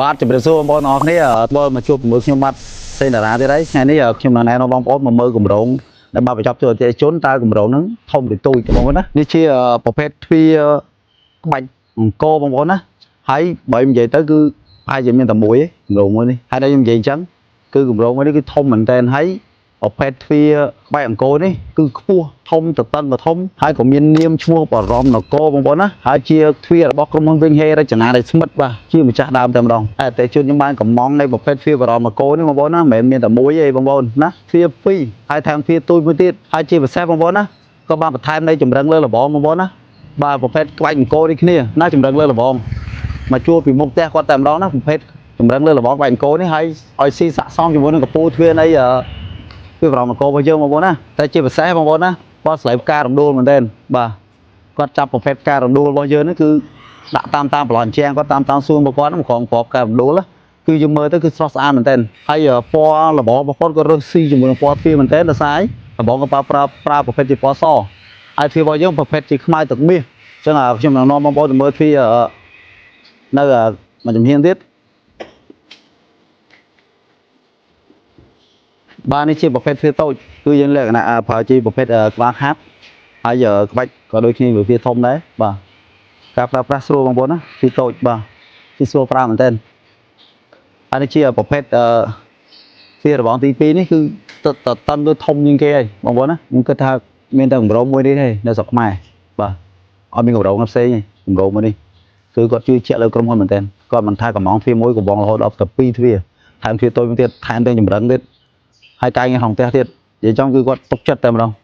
បាទជម្រាបសួរបងប្អូនអរគ្នាធ្វើមកជួបជាមួយខ្ញុំបាទសេនតារាទៀតហើយថ្ងៃនេះខ្ញុំនឹងណែនាំបងប្អូនមកមើលគម្រោងដែលបានបញ្ចប់ជួយអតិថិជនតើគម្រោងហ្នឹងធំឬតូចបងប្អូនណានេះជាប្រភេទទ្វារក្បាច់អង្គរបងប្អូនណាហើយបើនិយាយទៅគឺប្រហែលជាមានតែមួយទេគម្រោងមួយនេះហើយដល់ខ្ញុំនិយាយអញ្ចឹងគឺគម្រោងមួយនេះគឺធំមែនតើហើយប្រភេទទ្វារក្បាច់អង្គរនេះគឺខ្ពស់ធំតតឹងក៏ធំហើយក៏មាននាមឈ្មោះបរមនគរបងប្អូនណាហើយជាទ្វាររបស់ក្រុមហ៊ុនវិញហេរចនាដែលស្មិតបាទជាម្ចាស់ដើមតែម្ដងហើយអតិថិជនខ្ញុំបានកំងនៃប្រភេទទ្វារបរមនគរនេះបងប្អូនណាមិនមែនមានតែមួយទេបងប្អូនណាទ្វារពីរហើយថែមទ្វារទូចមួយទៀតហើយជាពិសេសបងប្អូនណាក៏បានបន្ថែមនៃចម្រឹងលើលបងបងប្អូនណាបាទប្រភេទក្បាច់អង្គរនេះគ្នាណាចម្រឹងលើលបងមកជួលពីមុខផ្ទះគាត់តែម្ដងណាប្រភេទចម្រឹងលើលបងក្បាច់អង្គរនេះហើយឲ្យស៊ីសាក់សមជាមួយនឹងកពូទ្វារនៃអឺ គឺបរមនគររបស់យើងបងប្អូនណាតែជាពិសេសបងប្អូនណាគាត់ស្លៃផ្ការំដួលមែនទែនបាទគាត់ចាប់ប្រភេទផ្ការរំដួលរបស់យើងនេះគឺដាក់តាមតាមប្រឡងជាងគាត់តាមតាមសួនរបស់គាត់ហ្នឹងក្រងក្របផ្ការរំដួលណាគឺយើងមើលទៅគឺស្រស់ស្អាតមែនទែនហើយពណ៌លបងរបស់គាត់ក៏រើសស៊ីជាមួយនឹងពណ៌ទ្វារមែនទែនដោយសារអីលបងក៏ប្រើប្រើប្រើប្រភេទជាពណ៌សហើយទ្វាររបស់យើងប្រភេទជាខ្មៅទឹកមាសអញ្ចឹងខ្ញុំនឹងនាំបងប្អូនទៅមើលទ្វារនៅមួយជំហានទៀត បាទនេះជាប្រភេទទ្វារតូចគឺយើងលក្ខណៈប្រើជាប្រភេទក្បាលខាប់ហើយក្បាច់ក៏ដូចគ្នាvớiទ្វារធំដែរបាទការប្រើប្រាស់ស្រួលបងប្អូនណាទ្វារតូចបាទគឺស្រួលប្រើមែនទែនហើយនេះជាប្រភេទអឺទ្វាររបងទី2នេះគឺតតតឹងគឺធំជាងគេហើយបងប្អូនណាខ្ញុំគិតថាមានតែកម្រោងមួយនេះទេនៅស្រុកខ្មែរបាទអត់មានកម្រោងផ្សេងទេកម្រោងមួយនេះគឺគាត់ជឿជាក់លើក្រុមហ៊ុនមែនទែនគាត់មិនថាកំងទ្វារមួយកំងរហូតដល់ទៅ2ទ្វារថែមទ្វារតូចមួយទៀតថែមទាំងចម្រឹងទៀត ហើយការងារក្នុងផ្ទះទៀតនិយាយចំគឺគាត់ទុកចិត្តតែម្ដង